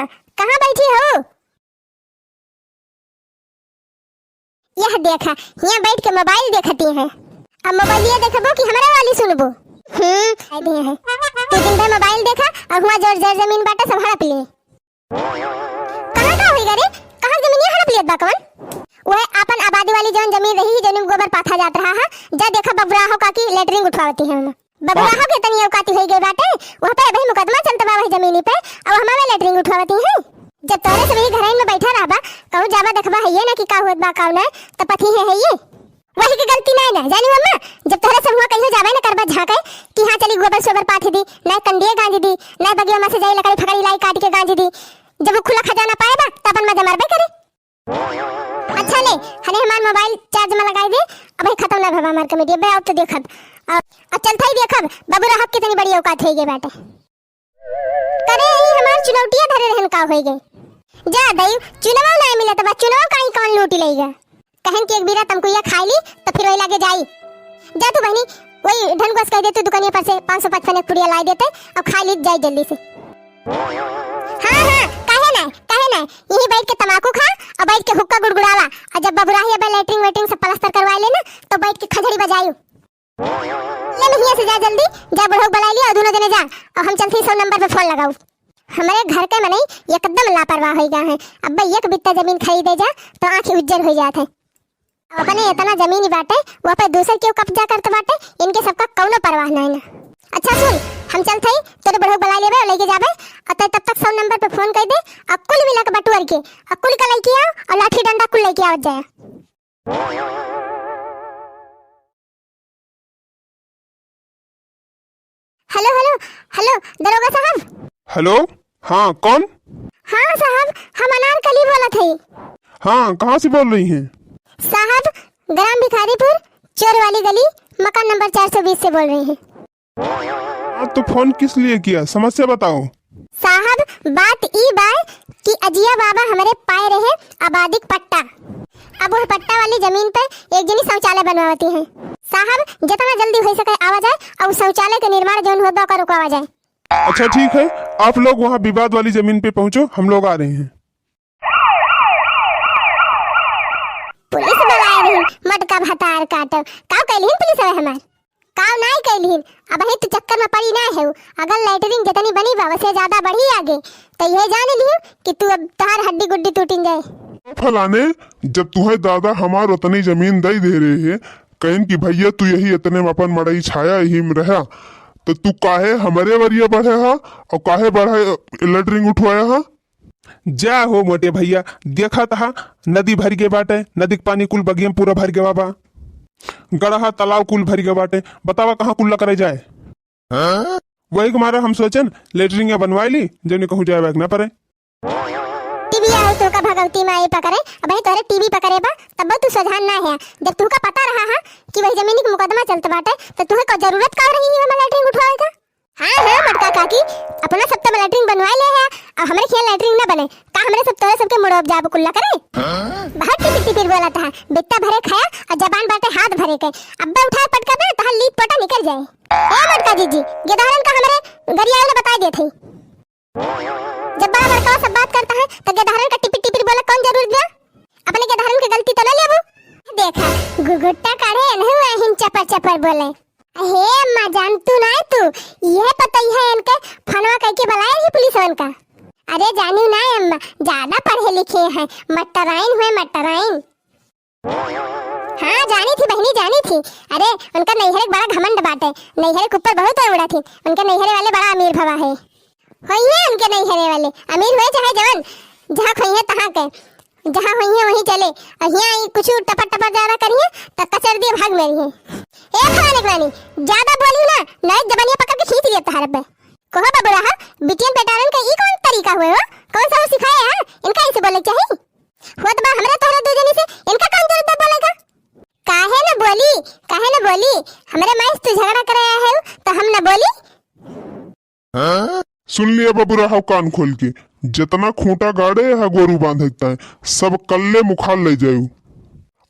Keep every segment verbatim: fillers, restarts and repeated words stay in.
कहाँ बैठी हो? यह देखा, हियाँ बैठ के मोबाइल देखती हैं। अब मोबाइलिया देखबो कि हमरा वाली सुनबो? हम्म, आए दिए हैं। तू दिन भर मोबाइल देखा और हुआँ जर जर जमीन बाटे सब हड़प ले। कहाँ का होइगा रे? कहाँ जमीनिया हड़प लियत बा कौन? वह आपन आबादी वाली जौन जमीन रही, जौन में गोबर पाथा जात रहा है, जा देखा बबुराहो काकी लेटरिन उठवावती है। बबुराहो के तनी औकाती होई गई बाटे, वहाँ पे अभी मुकदमा चलत बा वही जमीनी पे, अब हमारे लेटरिन उठवावती है। जब तोहरे सब यही घरइन में बैठा रहबा, कहूँ जाबा देखबा है ये ना कि का होत बा का ना, तो पति है, है ये। वही के गलती ना है ना, जानी अम्मा, जब तोहरे सब हुआँ कहियो जाबे ना करबा झाँके कि हाँ चली गोबर सोबर पाथी दी, ना कंडिये गांज दी, ना बगिया में से जाई लकड़ी फकड़ी लाई काट के गांज दी, जब वो खुला खजाना पाए बा, तो अपन मजा मारबे करे। अच्छा ले, हने हमार मोबाइल चार्ज में लगाई दे, अबे खत्म ना भवा हमार कॉमेडी, अबे अब तो देखब। अब, अब चलता ही देखब, बबुराहो के तनी बड़ी औकात होई गई बाटे। करे यही हमार चुनौटिया धरे रहन का होई गई। जा दई, चुनवा ना मिलत बा, चुनवा काई कौन लूटी लेगा। कहन कि एक बीरा तमकुइया खाई ली, तो फिर वही लागे जाई। जा तू बहनी, वही ढनगोस कह दे तू दुकानिया पर से पाँच सौ पचपन एक पुड़िया लाई देते, अब खाई ली जाई जल्दी से। हाँ, हाँ, काहे ना, काहे ना, यही बैठ के तमाकू खा और बैठ के हुक्का गुड़गुड़ावा, और जब बबुराही अब लेटरिन वेटरिन सब प्लास्टर करवा ले ना, तो बैठ के खजड़ी बजायू। ले मिहिया से जा जल्दी, जा बुढ़ऊ बुलाई लिया और दोनों जने जा, और हम चलते ही सौ नंबर पे फोन लगाऊ। हमारे घर के मनई एकदम लापरवाह हो गया है, अब एक बित्ता जमीन खरीदे जा तो आँखें उज्जर हो जात है। अपने इतना जमीन ही बाटे, वो पे दूसर केहू कब्जा करत बाटे, इनके सबका कौनो परवाह नाई ना। अच्छा सुन, हम चलत हई, तोरे बुढ़ऊ बुला लेबे और लेके जाबे, और तै तब तक सौ नंबर पे फोन कर दे, और कुल मिला के बटुअर के, और कुल का लेके आओ, और लाठी डंडा कुल लेके आवत जाए। हेलो, हेलो, हेलो, दरोगा साहब। हेलो, हाँ, कौन? हाँ साहब, हम अनारकली बोलत हई। हाँ, कहाँ से बोल रही हैं? साहब, ग्राम भिखारीपुर, चोर वाली गली, मकान नंबर चार सौ बीस से बोल रही हैं। हाँ, तो फोन किस लिए किया, समस्या बताओ। साहब, बात ई बा कि अजिया बाबा हमरे पाए रहे आबादी क पट्टा। अब वह पट्टा वाली जमीन पे एक जनी शौचालय बनवावती हैं। साहब, जितना जल्दी हो सके आवा जाए और शौचालय के निर्माण जौन होत बा ओका रुकवावा जाए। अच्छा ठीक है, आप लोग वहाँ विवाद वाली जमीन पे पहुँचो, हम लोग आ रहे हैं। पुलिस बुलाए रही, मटका भतार काटो। काव कैलिहिन पुलिस हवे हमार? काव नाई कैलिहिन, अबहीं तू चक्कर में पड़ी ना है। अगर लेटरिन जितनी बनी बा, वसे ज्यादा बढ़ी आगे, तो ये जान लियो कि तू अब तोहार हड्डी गुड्डी टूटिन जाए। ओ फलाने, जब तुहे दादा हमार उतनी जमीन दई दे रहे हैं, कहिन कि भैया तू यही इतने में अपन मड़ई छाया, यही में रहा, तो तू काहे हमरे वरिया बढ़े हा और काहे बढ़े लेटरिन उठवाया हा? जा हो मोटे भैया, देखत हा, नदी भरि गे बाटे, नदी के पानी कुल बगिया में पूरा भरि गवा बा, गड़हा तालाब कुल भरि गे बाटे, बतावा कहाँ कुल्ला करे जाए? वही के मारे हम सोचन लेटरिन बनवाई ली, जौने कहूँ जाए ना पड़े। टीवी आए तो का भगवती माई पकड़े, अब ही तोरे टीवी पकड़े बा, तब तू सोझान ना है। जब तुहका पता रहा हा कि वही जमीन के मुकदमा चलत बाटे, तो तुहे को जरूरत का रही है हमार लेटरिन उठवावे का? हाँ, हाँ, मटका काकी, अपना सब तो लेटरिन बनवा ले है, अब हमरे खियाँ लेटरिन ना बने, का हमरे सब तोरे सबके मुड़ोब जाब कुल्ला करे? बहुत टिपिर टिपिर बोलत हा, बित्ता भरे खाया और जबान बाटे हाथ भरे के, अब्बे उठाए पटका दे, तहार लीट पोटा निकल जाए। ए मटका जीजी, गेदहरन का हमरे गरियाए ना बताए देत हई। जब बड़ा बड़का सब बात करता है, तो गेदहरन का टिपिर टिपिर बोला कौन जरूरत बा? अपने गेदहरन के गलती तो ना लेबू। देखा, गुगुट्टा काढ़े एनहु आहिन चपर चपर बोले। हे अम्मा, जान तू ना तू, ये पता ही है इनके फोनवा कह के बुलाए ही पुलिस वालन का। अरे जानी ना अम्मा, ज्यादा पढ़े लिखे हैं, मटराइन हुए मटराइन। हाँ, जानी थी बहनी, जानी थी। अरे, उनका नैहरे के बड़ा घमंड बाटे, नैहरे के ऊपर बहुत उड़ा थी। उनके नैहरे वाले बड़ा अमीर भवा है। होइहे उनके नैहरे वाले, अमीर हुए चाहे जवन, जहाँ खोइहे तहाँ के, जहाँ होइहे वहीं चले। और हियाँ ई कुछ टपर टपर ज्यादा करिहे, तो कचर दिए भाग में रहिहे। ए फलाने फलानी, ज्यादा बोली ना, नहीं जबनिया पकड़ के खींच दिए तहार पे। कहो बबुराहा, बिटियन बेटारन का ई कौन तरीका हुए हो? कौन सा वो सिखाए है? इनका ऐसे बोले के चाही? होत बा हमरे तोहरे दू जनी से, इनका कौन जरूरत बा बोले का? काहे न बोली, काहे न बोली? हमरे माई से तू झगड़ा करे आए हो, तो हम न बोली? सुन लिया बबुराहा कान खोल के, जितना खूंटा गाड़े है गोरू बांधे के ताई, सब कल्ले मुखाल ले जायू।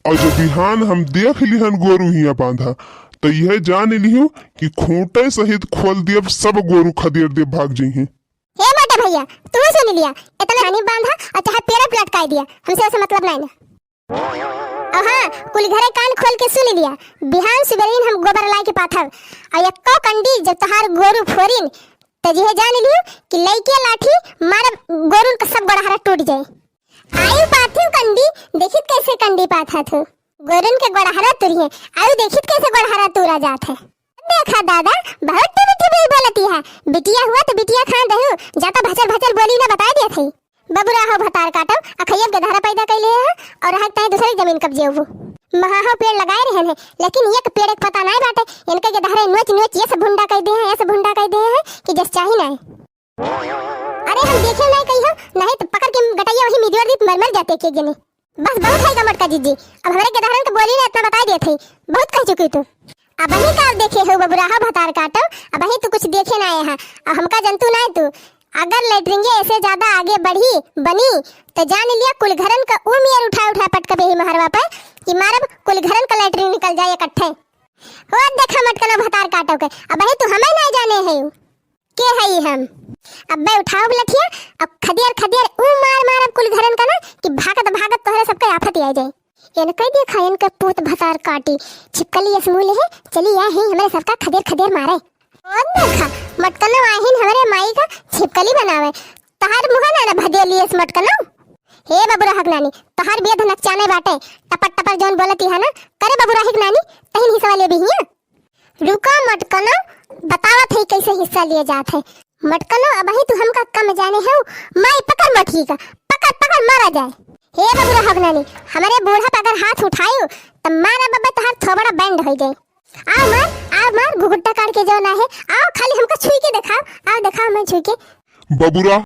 और जो बिहान हम देख लिहन गोरू हिया बांधा, तो यह जान लिहू कि खूंटे सहित खोल दियब, सब गोरू खदेड़ दे भाग जइहें। हे मोटे भइया, तू सुन लिया, इतना हानि बांधा और चाहे पेड़ पे लटकाई दिया, हमसे ऐसे मतलब नहीं ना। और हाँ, कुल घरे कान खोल के सुन लिया, बिहान सुबेरिन हम गोबर लाए के पाथब, और एक्को कंडी जब तोहार गोरू फोरिन, त जिहे जान लियो कि लइके लाठी मारब, गोरुन का सब गोड़हरा टूट जाए। आई पाथिव कंडी, देखित कैसे कंडी पाथा थू, गोरुन के गोड़हरा तुरिहे, आयु देखित कैसे गोड़हरा तूरा जात है। देखा दादा, बहुत टिबी टिबी बोलती है, बिटिया हुआ तो बिटिया खान दहू, ज्यादा भचर भचर बोली ना, बताए दिया थी। बबुरा हो भतार काटो, अखैया के धारा पैदा कैले है और हक ताई दूसरे जमीन कब्जे हो। महा हो पेड़ लगाए रहन है, लेकिन एक पेड़ एक पता नहीं बाटे, इनके के धारे नोच नोच ये सब भुंडा कह दे हैं, ये सब भुंडा कह दे हैं कि जस चाही नहीं। अरे हम देखे नहीं कही हो, नहीं तो पकड़ के गटैया वही मिदियोर दी मर मर जाते के जने। बस बहुत है का मटका जीजी, अब हमरे के धारन के बोली ना इतना बताई देत है, बहुत कह चुकी तू। अब वही का देखे हो बबुराहा भतार काटो, अब वही तू कुछ देखे ना आए है, अब हमका जंतु ना है तू। अगर लेटरिंगे ऐसे ज्यादा आगे बढ़ी, बनी, तो जान लिया कुल घरन का ऊ मियर उठा उठा पटकबे ही महरवा पे कि मारब कुल घरन का लेटरिन निकल जाए इकट्ठे। हो देखा मटकनो भतार काटो के, अब वही तू हमें ना जाने है। के हई हम? अब्बे उठाओ लठिया, अब खदियर खदियर ऊ मार मारब कुल घरन का ना कि भागत भागत तोहरे सबके आफत आ जाए। इनके देखा, इनके पूत भतार काटी, छिपकली यस मुँह ले है, चली आ ही हमरे सबका खदियर खदियर मारे। और देखा, मटकनो आहिन हमरे माई का छिपकली बनावे। तहार मुँह ना ना भदेली यस मटकनो। हे बबुरा हक नानी, तहार बेद नकचाने बाटे, टपर टपर जौन बोलती है ना, करे बबुरा हक नानी, तहिन हिसवा ले बिहिया। रुका मटकनो, बतावत है कैसे हिस्सा लिए जात है। मटकनो, अबही तू हमका कम जाने हो, माई पकड़ मटकी का, पकड़, पकड़ मारा जाए। हे बबुरा हक नानी, हमरे बूढ़ा पे अगर हाथ उठायो, त मारा बब्बे तोहार थोबड़ा बैंड हो जाए। आओ मार, आओ मार, घुघुट्टा काट के जौन आहे, आओ खाली हमका छुई के देखाओ, आओ देखाओ मैं छुई के। बबुरा,